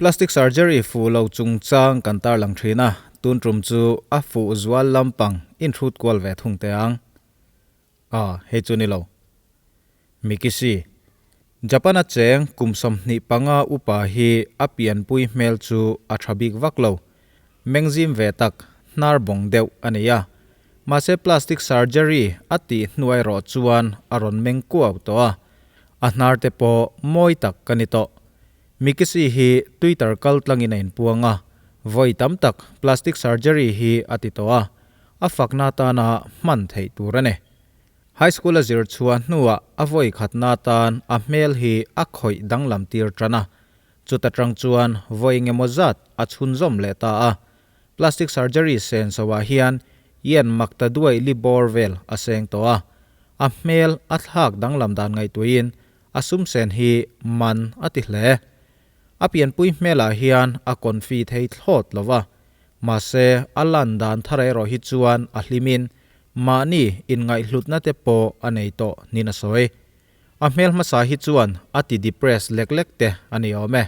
Plastic surgery fuh lo chungchang kan tarlang thin a, tun tum chu a fuh zual lampang inhrut kual ve thung teh ang. A, hei chu ni lo. Mikisi. Japan-a cheng kum 25 upa hi a pianpui hmel chu a tha bik vak lo. Mengzim ve tak, hnar bawng deuh a nei a. Mahse plastic surgery a tih hnuai rawh chuan a rawn meng kuau tawh a. A hnar te pawh mawi tak ka ni tawh. Mikisi hi Twitter kal tlangin a inpuang a, vawi tam tak plastic surgery hi a ti tawh a, a fakna atana hman theih tur a ni. High school a zir chhuah hnuah a vawi khatna atan a hmel hi a khawih danglam tir tan a, chuta tang chuan vawi engemaw zat a chhunzawm leh ta a. Plastic surgery sen soah hian yen mak ta duai li bawr vel a seng tawh a, a hmel a thlak danglam dan ngaihtuahin a sum sen hi man a ti hle. A pianpui hmelah hian a confi thei thlawt lo va, mahse a lan dan thar erawh hi chuan a hlimin mahni inngaihhlutna te pawh a nei tawh niin a sawi. A hmel hmasa hi chuan a ti depress lek lek te a ni awm e,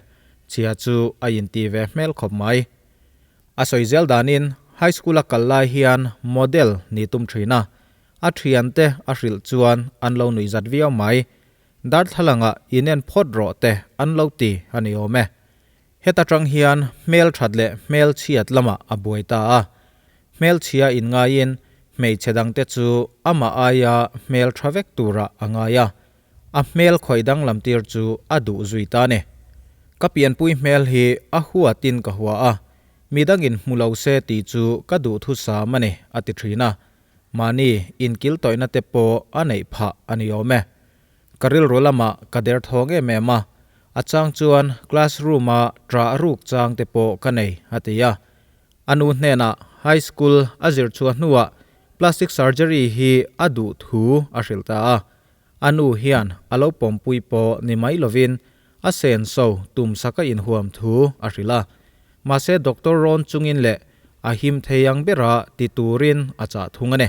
chhia chu a inti ve hmel khawp mai. A sawi zel danin high school a kal lai hian model ni tum thin a, a thiante a hrilh chuan an lo nuihzat viau mai. Darthlalangah inen phawt rawh te an lo ti a ni awm e. Heta tang hian hmel that leh hmel chhiat lamah a buai ta a. Hmel chhia inngaiin hmeichhe dangte chu amah aia hmel tha vek turah a ngai a. A hmel khawih danglam tir chu a duh zui ta ni. Ka pianpui hmel hi a huatin ka hua a, midangin hmu lo se tih chu ka duhthusam a ni, a ti thin a. Mahni inkil tawihna te pawh a neih phah a ni awm e. Ka rilru lamah ka derthawng em em a, a chang chuan classroom a ṭah ruk chang te pawh ka nei, a ti a. A nu hnenah high school a zir chhuah hnuah plastic surgery hi a duh thu a hrilh ta a. A nu hian a lo pawmpui pawh ni mai lovin a senso tum sak a inhuam thu a hrilh a. Mahse doctor rawn chungin leh a him thei ang bera ti turin a chah thung a ni.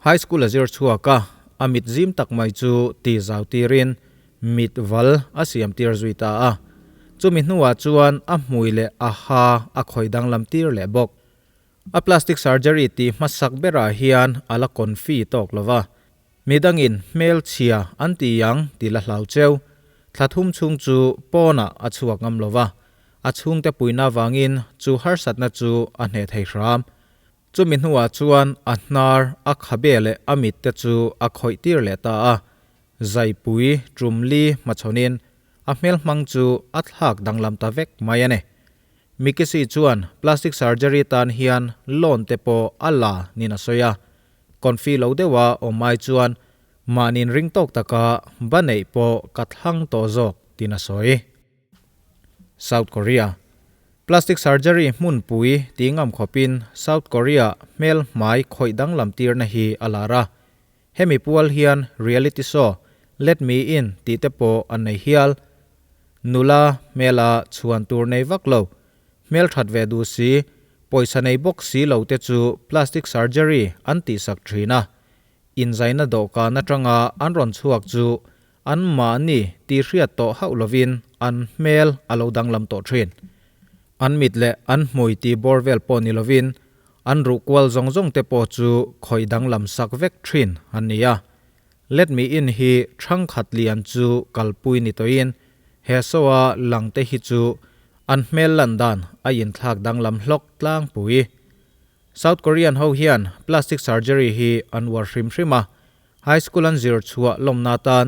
High school a zir chhuak a, a mit zim tak mai chu ti zau tirin mit val a siam tir zui ta a. Chumi hnuah chuan a hmui leh a ha a khawih danglam tir leh bawk. A plastic surgery tih hmasak berah hian a la confi tawk lo va. Midangin hmelchhia an ti ang tih la hlau cheu. Thla thum chhung chu pawnah a chhuak ngam lo va, a chhungte puihna avangin chu harsatna chu a hneh thei hram. Chumi hnuah chuan a hnar, a khabe leh a mit te chu a khawih tir leh ta a. Zaipui tumli hmachhawnin a hmel hmang chu a thlak danglam ta vek mai a ni. Mikisi chuan plastic surgery tan hian loan te pawh a la niin a sawi a. Confi lo deuha awm ai chuan mahniin ring tawk taka ba neih pawh ka thlang tawh zawk tiin a sawi. South Korea. Plastic surgery hmunpui ti ngam khawpin South Korea hmel hmai khawih danglam tirna hi a lar a. Hemi pual hian reality show Let Me In tih te pawh an nei hial. Nula hmela chhuan tur nei vak lo, hmel that ve duh si, pawisa nei bawk si lo te chu plastic surgery an tihsak thin a. Inzaina dawhkan atanga an rawn chhuak chu an mahni tih hriat tawh hauh lovin an hmel a lo danglam tawh thin. An mit leh an hmui tih bawr vel pawh ni lovin an ruh kual zawng zawng te pawh chu khawih danglam sak vek thin an ni a. Let Me In hi thangkhat lian chu kalpui ni tawhin he show-a lang te hi chu an hmel lan dan a inthlak danglam hlawk tlangpui. South Korean ho hian plastic surgery hi an uar hrim hrim a, high school an zir chhuah lawmna atan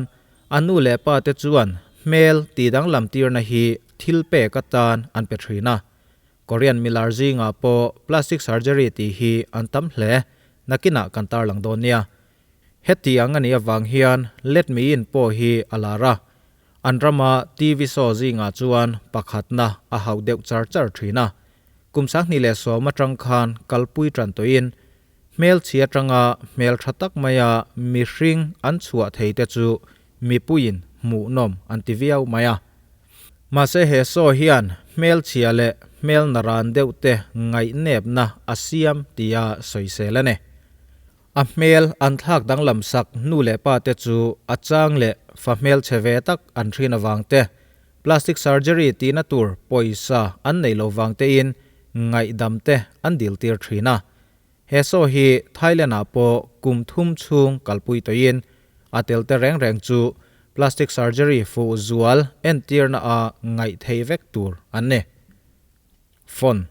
a nu leh pa te chuan hmel tih danglam tirna hi thil pek atan an pe thin a. Korean milar zingah pawh plastic surgery tih hi an tam hle, nakinah kan tarlang dawn nia. Heti ang a nih avang hian Let Me In pawh hi a lar a, an rama TV show zingah chuan pakhatna a hauh deuh char char thin a. Kum 2010 atang khan kalpui tan tawhin hmelchhi atanga hmel tha tak maia mihring an chhuah thei te chu mipuiin hmuhnawm an ti viau mai a. Mahse he show hian hmelchhia leh hmel naran deuh te ngaihnepna a siam tia sawisel a ni. A hmel an thlak danglam sak nu leh pa te chu a chang leh fa hmel chhe ve tak an hrin avang te, Plastic surgery tihna tur pawisa an nei lo vang tein ngaihdam te an dil tir thin a. He show hi Thailand ah pawh kum thum chhung kalpui tawhin a tel te reng reng chu plastic surgery fuh zual entirna a ngaih thei vek tur an ni. Phone.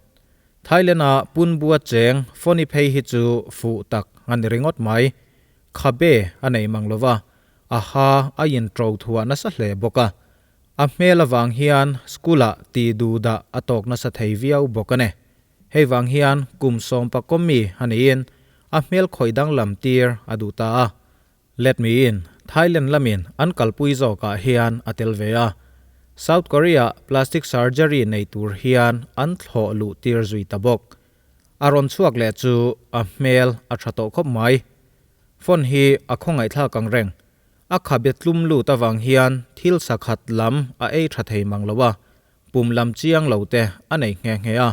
Thailand a punbua cheng phone-i phei hi chu fuh tak a ni ringawt mai. Khabe a nei mang lova, a ha a intro thuah nasa hle bawk a. A hmel avang hian school-ah tih duhdah a tawk nasa thei viau bawk a ni. Hei vang hian kum sawmpa kawmmi a niin a hmel khawih danglam tir a duh ta a. Let me in Thailand lamin an kalpui zawkah hian a tel ve a. South Korea plastic surgery nei tur hian an thlawh luh tir zui ta bawk. A rawn chhuak leh chu a hmel a tha tawh khawp mai. Phone hi a khawngaihthlak ang reng. A khabe tlum lut avang hian thil sakhat lam a ei tha thei mang lo a, pum lam chiang lo te a nei nghe nghe a.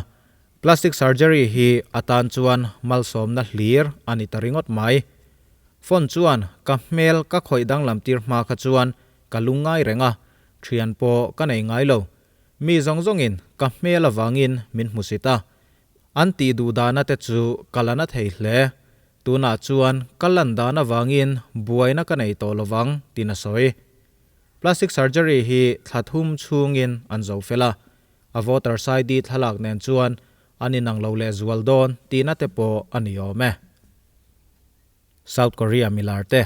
Plastic surgery hi a tan chuan malsawmna hlir a ni ta ringawt mai. Phone chuan ka hmel ka khawih danglam tir hma kha chuan ka lungngai reng a, thian pawh ka nei ngai lo. Mi zawng zawngin ka hmel avangin min hmusit a. An tih duh dana te chu ka la na thei hle. Tunah chuan ka lan dan avangin buaina ka nei tawh lovang tiin a sawi. Plastic surgery hi thla thum chhungin an zo fel a, a voter ID thlalak nen chuan an inang lo leh zual dawn tihna te pawh a ni awm e. South Korea milar te.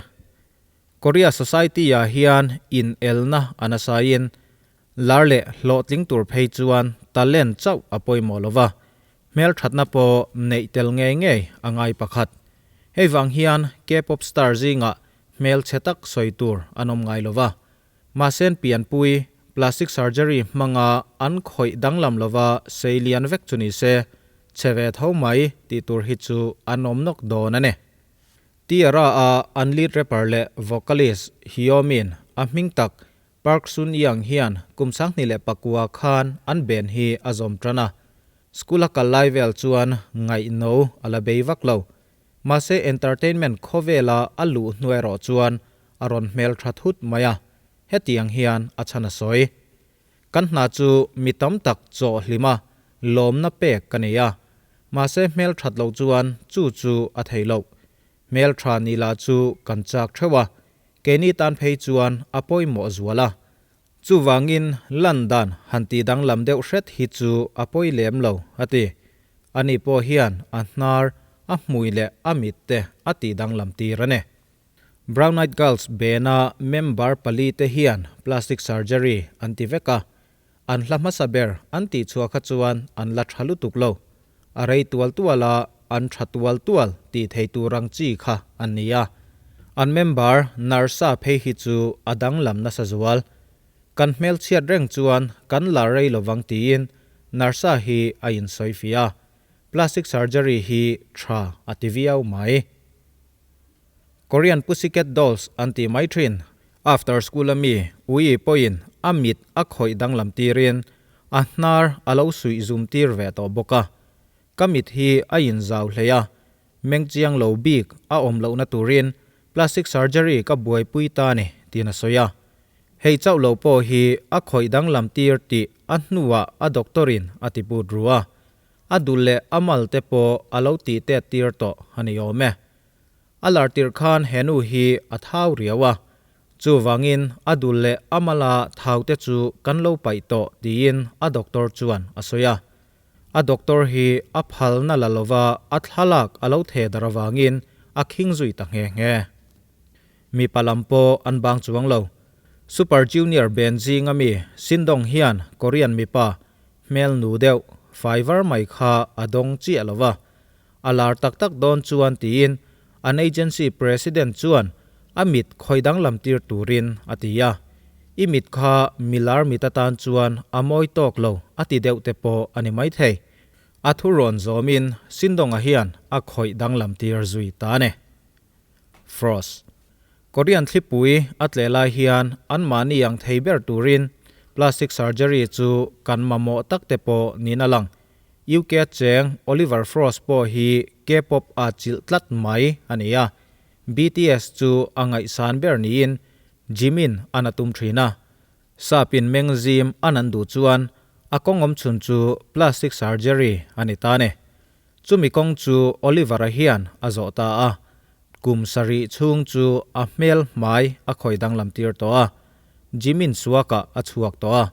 Korea society ah hian inelna a nasaiin Lar leh hlawhtling tur phei chuan talent chauh a pawimawh lo va, hmelthatna pawh neih tel ngei ngei a ngai pakhat. Hei vang hian K-pop star zingah hmelchhe tak sawi tur an awm ngai lo va. Mahse pianpui, plastic surgery hmanga an khawih danglam lova sei lian vek chu ni se, chhe ve tho mai tih tur hi chu an awm nawk dawn a ni. T-ara a an lead rapper leh vocalist Hyomin a hming tak Park Sun Young hian kum 2009 khan an ben hi a zawm tan a. School a kal lai vel chuan ngaihno a la bei vak lo. Mahse entertainment khawvela a luh hnu erawh chuan a rawn hmel tha thut mai a, hetiang hian a chhan a sawi. Kan hna chu mi tam tak chaw hlim a, lawmna pek ka nei a. Mahse hmel that loh chuan chu chu a thei loh. Hmel tha ni lah chu kan chak theuh a, Keini tan phei chuan a pawimawh zual a. Chuvangin lan dan han tih danglam deuh hret hi chu a pawi lem lo, a ti. Ani pawh hian a hnar, a hmui leh a mit te a tih danglam tir a ni. Brown Eyed Girls bena member pali te hian plastic surgery an ti vek a. An hla hmasa ber an tih chhuah kha chuan an la tha lutuk lo. A rei tual tual a, an tha tual tual tih thei tur ang chi kha an ni a. An member Narsa phei hi chu a danglam nasa zual. Kan hmelchhiat reng chuan kan la rei lovang tiin Narsa hi a insawi fiah a. Plastic surgery hi tha a ti viau mai. Korean Pussycat Dolls an tih mai thin. After school a mi ui pawhin a mit a khawih danglam tirin a hnar a lo suih zum tir ve tawh bawk a. Ka mit hi a inzau hlei a, meng chiang lo bik a awm lohna turin plastic surgery ka buaipui ta ni tiin a sawi a. Hei chauh lo pawh hi a khawih danglam tir tih a hnuah a doctor in a ti put ru a. A dul leh a mal te pawh a lo tih tet tir tawh a ni awm e. A lar tirh khan he nu hi a thau riau a, chuvangin a dul leh a mala thau te chu kan lo paih tawh tiin a doctor chuan a sawi a. A doctor hi a phalna la lova a thlalak a lo theh dar avangin a khing zui ta nghe nghe. Mipa lam pawh an bang chuang lo. Super Junior band zinga mi Sindong hian Korean mipa hmel nu deuh fai var mai kha a dawng chiah lo va. A lar tak tak dawn chuan tiin an agency president chuan a mit khawi danglam tir turin a ti a. I mit kha milar mit atan chuan a mawi tawk lo a ti deuh te pawh a ni maithei. A thu rawn zawmin Sindonga hian a khawih danglam tir zui ta a ni. Frost. Korean thlipui a tleh lai hian anmahni ang thei ber turin plastic surgery chu kan mamawh tak te pawh niin a lang. UK a cheng Oliver Frost pawh hi K-pop a chilh tlat mai a ni a, BTS chu a ngaihsan ber niin Jimin an a tum thin a. Sapin meng zim an an duh chuan a kawng awm chhun chu plastic surgery a ni ta ne. Chumi kawng chu Oliver-a hian a zawh ta a, kum sarih chhung chu a hmel hmai a khawi danglam tir tawh a, Jimin suakah a chhuak tawh a,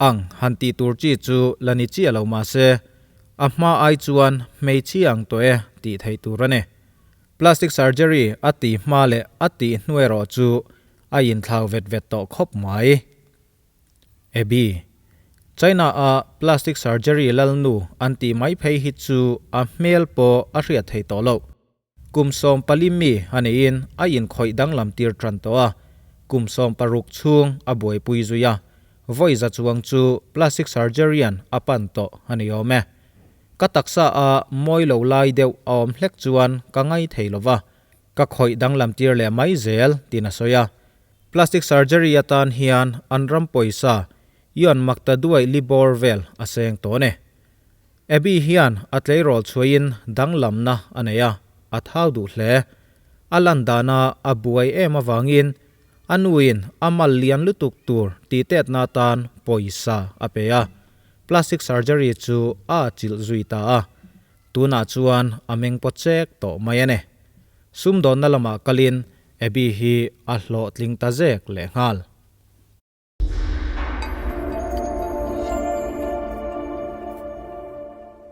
ang han tih tur chi chu la ni chiah lo mah se, a hma ai chuan hmeichhia ang tawh e tih theih tur a ni. Plastic surgery a tih hma leh a tih hnu erawh chu a inthlau vet vet tawh khawp mai. Abby. China a plastic surgery lalnu an tih mai phei hi chu a hmel pawh a hriat theih tawh loh. Kum 14 mi a neihin a inkhawih danglam tir tan tawh a, kum 16 chhung a buaipui zui a, vawi za chuang chu plastic surgery-an a pan tawh a ni awm e. Ka taksa a mawi lo lai deuh a awm hlek chuan ka ngai thei lo va, ka khawih danglam tir leh mai zel tiin a sawi a. Plastic surgery atan hian an ram pawisa yuan makta duai li bawr vel a seng tawn e. Abby hian a tleirawl chhuahin danglamna a nei a, a thau duh hle. A lan dana a buai em avangin a nuin a mal lian lutuk tur tihtetna atan pawisa a pe a, plastic surgery chu a chilh zui ta a. Tunah chuan a meng paw chek tawh mai a ni. Sumdawnna lamah kalin Abby hi a hlawhtling ta zek lehnghal.